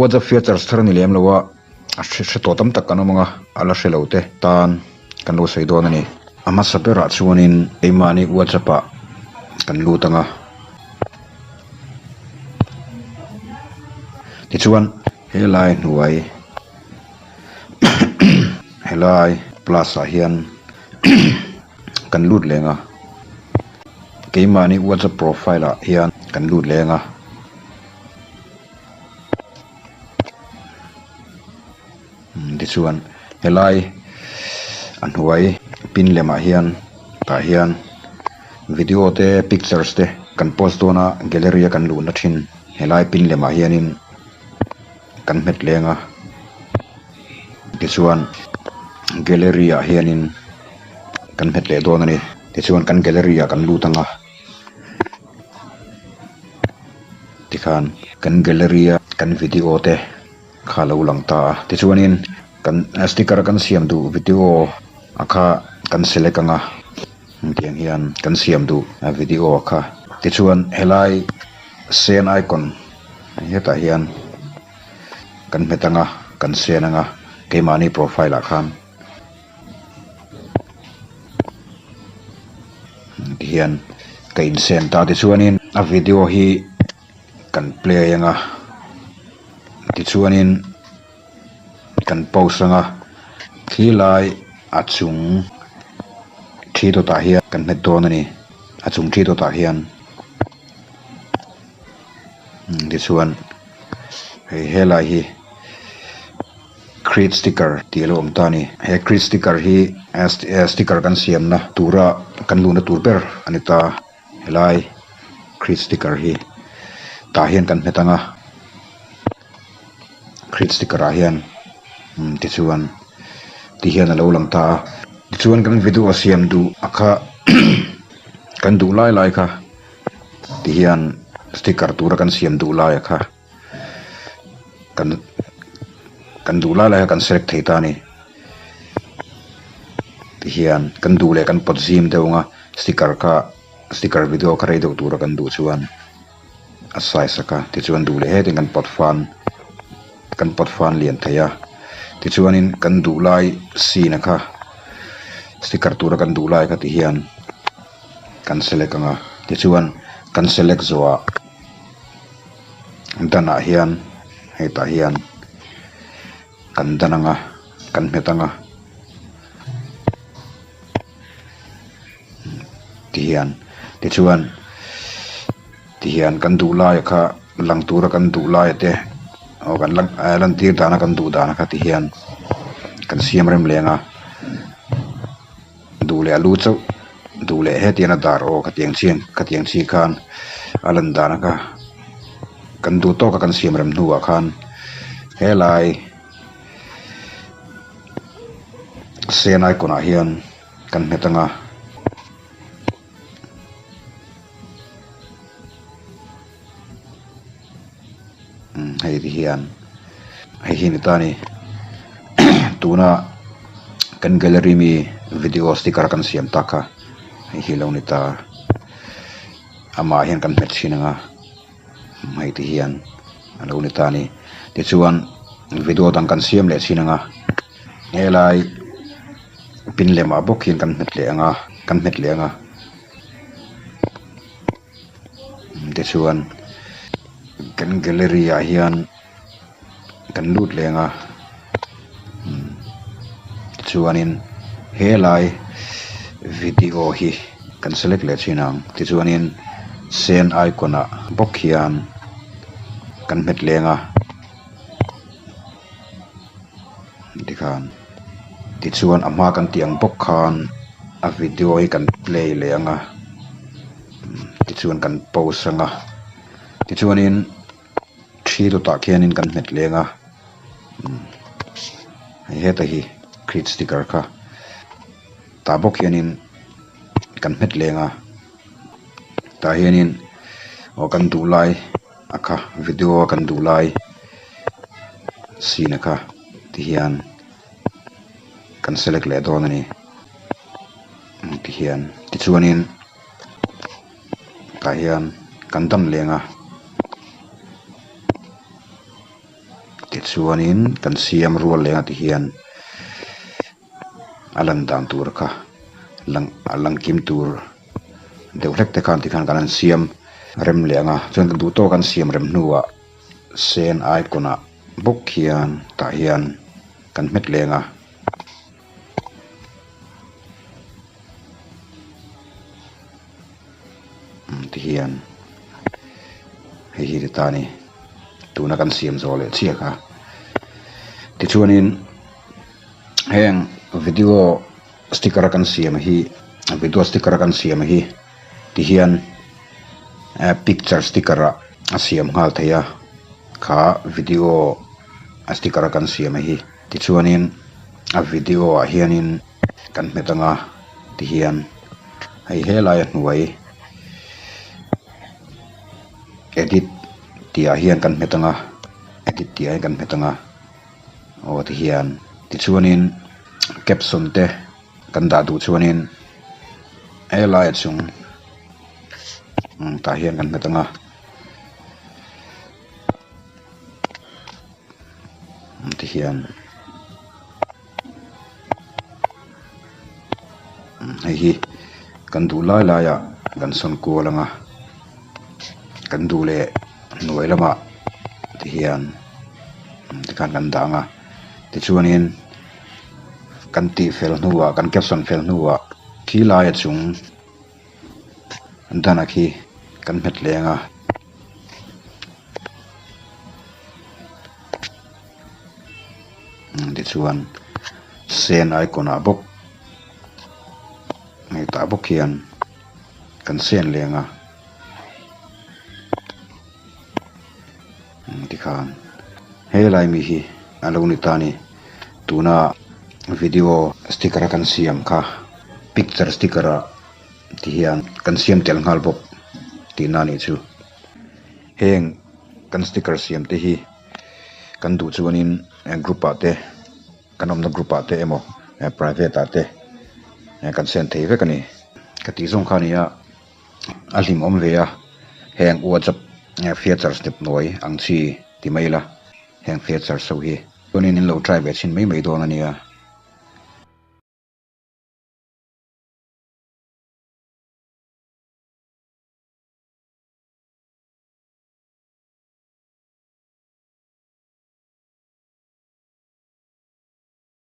WhatsApp features thar a ni lem lo a, a hre tawh tam tak kan awm ang a, a la hre lo te tan kan lo sawi dawn a ni. A hmasa berah chuanin keimahni WhatsApp ah kan lut ang a. Tichuan helai hnuai helai plus ah hian kan lut leng a. Keimahni WhatsApp profile ah hian kan lut leng a. Tichuan helai a hnuai pin lemah hian tah hian video te pictures te kan post dawn a gallery a kan luhna thin helai pin lemah hianin kan hmet leng a tichuan gallery ah hianin kan hmet leh dawn a ni tichuan kan gallery ah kan lut ang a. Tikhan kan gallery a kan video te kha lo lang ta a tichuanin kan sticker kan siam duh video a kha kan select ang a hetiang hian kan siam duh video a kha tichuan helai sen icon hetah hian kan hmet ang a kan sen ang a keimahni profile ah khan. Tihian ka insem ta tichuanin a video hi kan play anga tichuanin kan post anga khi lai a chung thi dawtah hian kan hmet dawn a ni a chung thi dawtah hian tichuan hei helai hi. Create sticker tih a lo awm ta a ni. He create sticker hi sticker kan siamna tura kan luhna tur ber a ni ta. Helai create sticker hi tah hian kan hmet ang a, create sticker ah hian tichuan ti hian a lo lang ta a. Tichuan kan video siam duh a kha kan duh lai lai kha ti hian sticker tura kan siam duh lai a kha. Kan kan duh lai lai kha kan select thei ta a ni tihian kan duh leh kan pawt zim deuh ang a sticker kha sticker video kha rei deuh tura kan duh chuan a size a kha tichuan duh leh hetin kan pawt fan kan pawt fan lian thei a tichuanin kan duh lai scene a kha sticker tura kan duh lai kha tihian kan select ang a tichuan kan select zawhah. Dan ah hian hetah hian kan dan ang a kan hmet ang a tihian tichuan tihian kan duh lai a kha lang tura kan duh lai a te aw kan lan lantir dana kan duh dan kha tihian kan siam rem leng a. Duh leh a lu chauh duh leh hetiang a dar aw khatiang chian khatiang chi khan a lan dan a kha kan duh tawk a kan siam rem hnuah khan helai sen icon ah hian kan hmet ang a. Hei ti hian hei hi ni ta a ni tuna kan gallery mi video sticker kan siam tak kha hei hi lo ni ta amah hian kan hmet thin ang a hei ti hian a lo ni ta a ni tichuan video dang kan siam leh thin ang a helai pin lemah bawk hian kan hmet leh ang a kan hmet leh ang a. Tichuan kan gallery ah hian kan lut leng a tichuanin helai video hi kan select leh thin ang tichuanin sen icon ah bawk hian kan hmet leng a tikhan tichuan a hma kan tih ang bawk khan a video hi kan play leh ang a tichuan kan post ang a tichuanin thi dawtah khianin kan hmet leng a hei heta hi create sticker kha tah bawk hianin kan hmet leng a tah hianin aw kan duh lai. A kha video a kan duh lai scene a kha ti hian kan select leh dawn a ni ti hian tichuanin tah hian kan dam leng a. Tichuanin kan siam rual leng a tihian a lan dan tur kha lang a lang kim tur deuh hlek te khan tikhan kan han siam rem leh ang a chuan kan duh tawk an siam rem hnuah sen icon ah bawk hian tah hian kan hmet leng a. Tihian hei hi ti ta a ni tuna kan siam zawh leh chiah kha tichuanin heng video sticker a kan siam hi video sticker a kan siam hi tihian picture sticker ah a siam nghal thei a kha video a sticker a kan siam hi tichuanin a video ah hianin. Kan hmet anga tihian hei helai a hnuai edit tih ah hian kan hmet anga edit tih ah hian kan hmet anga aw tihian tichuanin caption te kan dah duh chuanin helai a chung tah hian kan hmet anga. Tihian hei hi kan duh lai lai ah kan sawn kual ang a kan duh leh hnuai lamah tihian tikhan kan dah ang a tichuanin kan tih fel hnuah kan caption fel hnuah khi laia chung dana khi kan hmet leng a. Tichuan sen icon ah bawk hetah bawk hian kan sen leng a tikhan helai mi hi a lo ni ta a ni tuna video sticker a kan siam kha picture sticker ah tihian kan siam tel nghal bawk tihna a nih chu heng kan sticker siam te hi. Kan duh chuanin group ah te kan awmna group ah te emaw private ah te kan send thei vek a ni. Ka tih zawng kha a ni a, a hlim awm ve a, heng WhatsApp features step nawi ang chi ti mai ila heng features ho hi chuanin in lo try ve chhin mai mai dawn a nia.